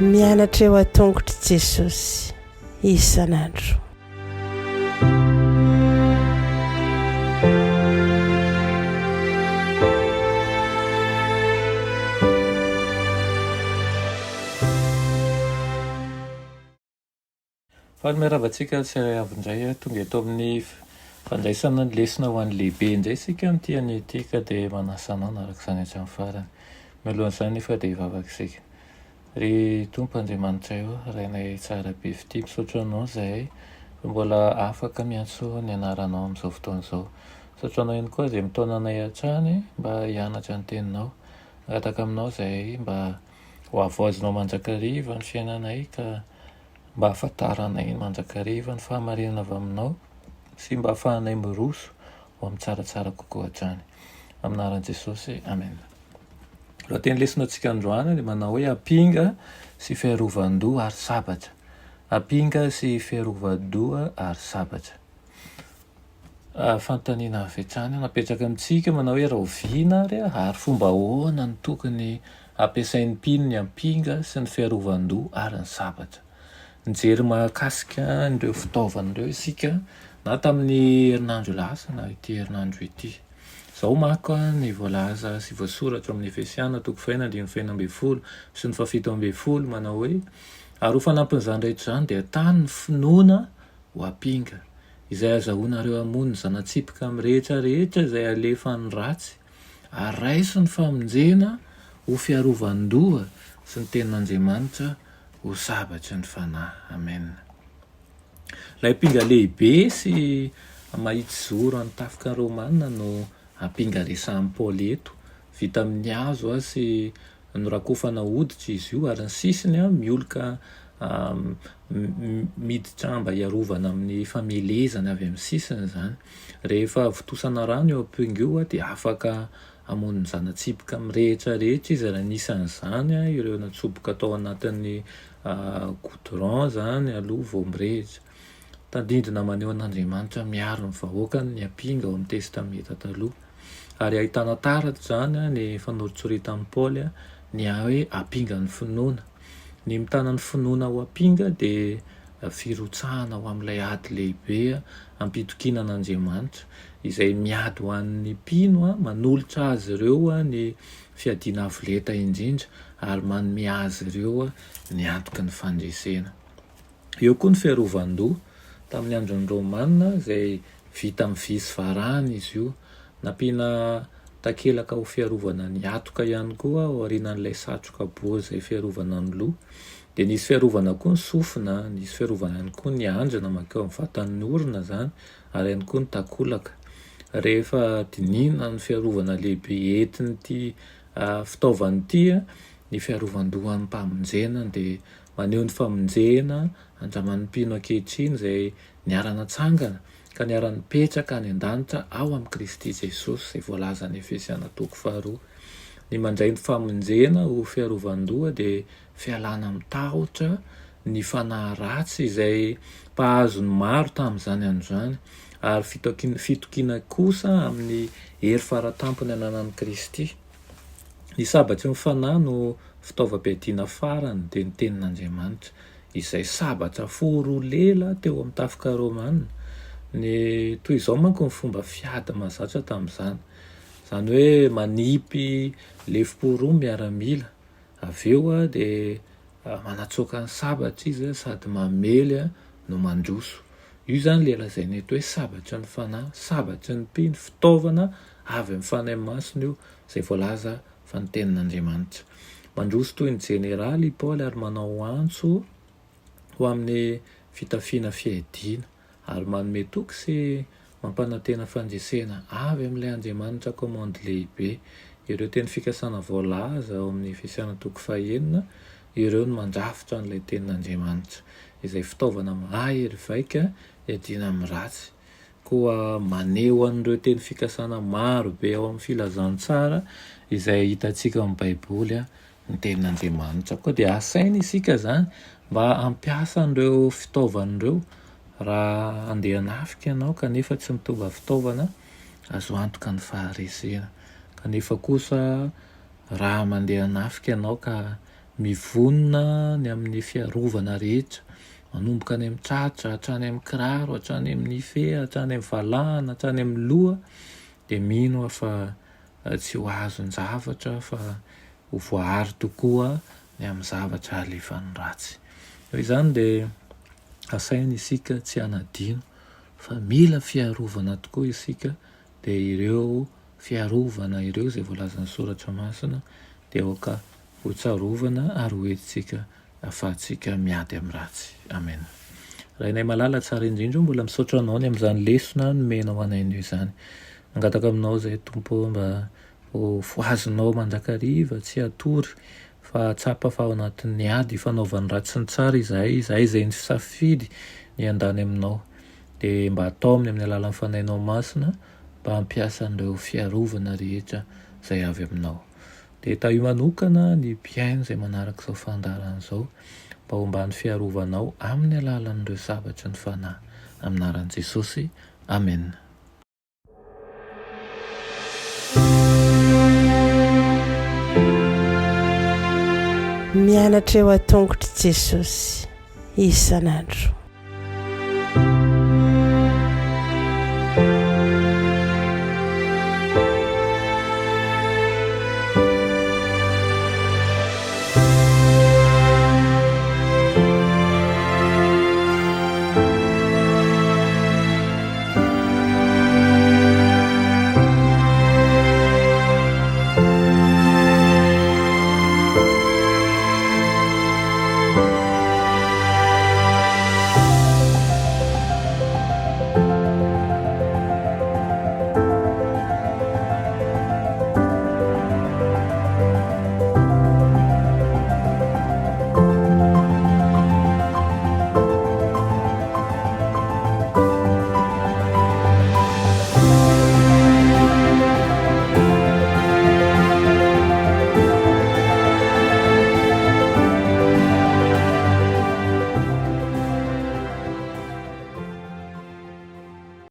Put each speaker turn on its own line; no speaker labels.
Mianatra eo an-tongotr'i Jesosy isan'andro.
Faly miarahaba antsika tsirairay avy indray tonga eto amin'ny fandraisana ny lesona ho an'ny lehibe indray isika amin'ity anio ity ka dia manasa anao hanaraka izany hatramin'ny farany. Mialohan'izany nefa dia hivavaka isika. Ry Tompo Andriamanitray ô, Rainay tsara be fitia, misaotra Anao izahay fa mbola afaka miantso ny anaranao amin'izao fotoana izao. Misaotra Anao ihany koa izay mitaona anay hatrany mba hianatra ny Teninao. Mangataka Aminao izahay mba ho havaozinao mandrakariva ny fiainanay ka mba hahafantaranay mandrakariva ny fahamarinana avy aminao sy mba hahafahanay miroso ho amin'ny tsaratsara kokoa hatrany. Amin'ny anaran'i Jesosy, Amen. Lohateny lesona antsika androany dia manao hoe ampinga sy fiarovan-doha ary sabatra. Ampinga sy fiarovan-doha ary sabatra. Fanontaniana avy hatrany napetraka amintsika manao hoe rahoviana ary ary fomba ahoana no tokony hampiasain'ny mpino ny ampinga sy ny fiarovan-doha ary ny sabatra. Nijery mahakasika an'ireo fitaovana ireo isika na tamin'ny herinandro lasa na ity herinandro ity. Izao manko ny voalaza sy voasoratra ao amin'ny Efesiana toko fahenina andininy fahenina ambin'ny folo sy ny fahafito ambin'ny folo manao hoe ary ho fanampin'izany rehetra izany dia tany ny finoana ho ampinga izay azahoanareo hamono ny zana-tsipìka amin'ny rehetra rehetra izay alefan'ny ratsy, ary raiso ny famonjena ho fiarovan-doha sy ny tenin'Andriamanitra ho sabatry ny fanahy. Amena. Ilay ampinga lehibe sy mahitsizoro an'ny tafika romana no ampinga resahin'i Paoly eto. Vita amin'ny hazo sy Norakofana hoditra izy io ary ny sisiny mioloka miditra mba hiarovana amin'ny famelezana avy amin'ny sisiny izany. Rehefa vontosana rano io ampinga io dia afaka hamono ny zana-tsipìka mirehitra rehetra izy ary anisan'izany ireo natsoboka tao anatin'ny goudron izany aloha vao mirehitra. Tandindona maneho an'Andriamanitra miaro ny vahoakany ny ampinga ao amin'ny Testamenta Taloha. Ary ahitana taratra izany ny fanoritsoritan'i Paoly ny hoe ampingan'ny finoana. Ny mitana ny finoana ho ampinga dia firotsahana ho amin'ilay ady lehibe am-pitokiana an'Andriamanitra, izay miady ho an'ny mpino, manolotra azy ireo ny fiadiana avo lenta indrindra ary manome azy ireo ny antoky ny fandresena. Eo koa ny fiarovan-doha, tamin'ny andron'ny Romana, izay vita amin'ny vy sy varahina izy io. Nampiana takelaka ho fiarovana ny hatoka ihany koa ao aorianan'ilay satroka boa izay fiarovana ny loha. Dia nisy fiarovana koa ny sofina, nisy fiarovana ihany koa ny handrina mankeo amin'ny vatan'ny orona izany, ary ihany koa ny takolaka. Rehefa dinihina ny fiarovana lehibe entin'ity fitaovana ity, ny fiarovan-dohan'ny mpamonjena dia Maneho ny famonjena andraman'ny mpino ankehitriny izay niara-natsangana ka niara-nipetraka any an-danitra ao amin'i Kristy Jesosy, izay voalazan'ny Efesiana toko faharoa. Ny mandray ny famonjena ho fiarovan-doha dia fialana amin'ny tahotra ny fanahy ratsy izay mpahazo ny maro tamin'izany andro izany, ary fitokiana kosa amin'ny hery faratampony ananan'i Kristy. Ny sabatry ny fanahy no fitaovam-piadiana farany dia ny Tenin'Andriamanitra, izay sabatra foro lela teo amin'ny tafika romana. Ny toy izao manko ny fomba fiady mahazatra tamin'izany. Izany hoe manipy lefom-po roa ny miaramila, avy eo dia manatsoaka ny sabatra izy sady mamely no mandroso. Io izany ilay lazaina eto hoe sabatry ny fanahy, sabatry ny mpino, fitaovana avy amin'ny Fanahy Masina io, izay voalaza fa ny Tenin'Andriamanitra. Mandroso toy ny jeneraly i Paoly ary manao antso ho amin'ny fitafiana fiadiana, ary manome toky sy mampanantena fandresena avy amin'ilay Andriamanitra Komandy Lehibe. Ireo teny fikasana voalaza ao amin'ny Efesiana toko fahenina ireo no mandrafitra an'ilay Tenin'Andriamanitra, izay fitaovana mahery vaika hiadiana amin'ny ratsy. Koa maneho an'ireo teny fikasana maro be ao amin'ny filazantsara izay hitantsika ao amin'ny Baiboly ny Tenin'Andriamanitra. Koa dia asaina isika izany mba hampiasa an'ireo fitaovana ireo. Raha handeha hanafika ianao kanefa tsy mitondra fitaovana, azo antoka ny faharesena. Kanefa kosa raha mandeha hanafika ianao ka mivonona ny amin'ny fiarovana rehetra, manomboka any amin'ny tratra, hatrany amin'ny kiraro, hatrany amin'ny fe, hatrany amin'ny valahana, hatrany amin'ny loha, dia mino aho fa tsy ho azon-javatra fa ho voaaro tokoa ny amin'ny zavatra alefan'ny ratsy. Noho izany dia asaina isika tsy hanadino fa mila fiarovana tokoa isika dia ireo fiarovana ireo izay voalazan'ny soratra masina dia aoka ho tsarovana ary ho entintsika ahafahantsika miady amin'ny ratsy. Amen. Rainay malala tsara indrindra o, mbola misaotra anao ny amin'izany lesona nomenao anay anio izany. Mangataka aminao izay Tompo o mba ho fohazinao mandrakariva tsy hatory fa hahatsapa fa ao anatin'ny ady ifanaovan'ny ratsy sy ny tsara izahay, izahay izay nisafidy ny handany aminao. Dia mba ataominy amin'ny alalan'ny Fanahinao Masina mba hampiasa an'ireo fiarovana rehetra izay avy aminao. Dia tahio manokana ny mpihaino izay manaraka izao fandaharana izao mba ho ambany fiarovanao amin'ny alalan'ireo sabatry ny Fanahy. Amin'ny anaran'i Jesosy. Amena.
Mianatra eo an-tongotr'i Jesosy isan'andro.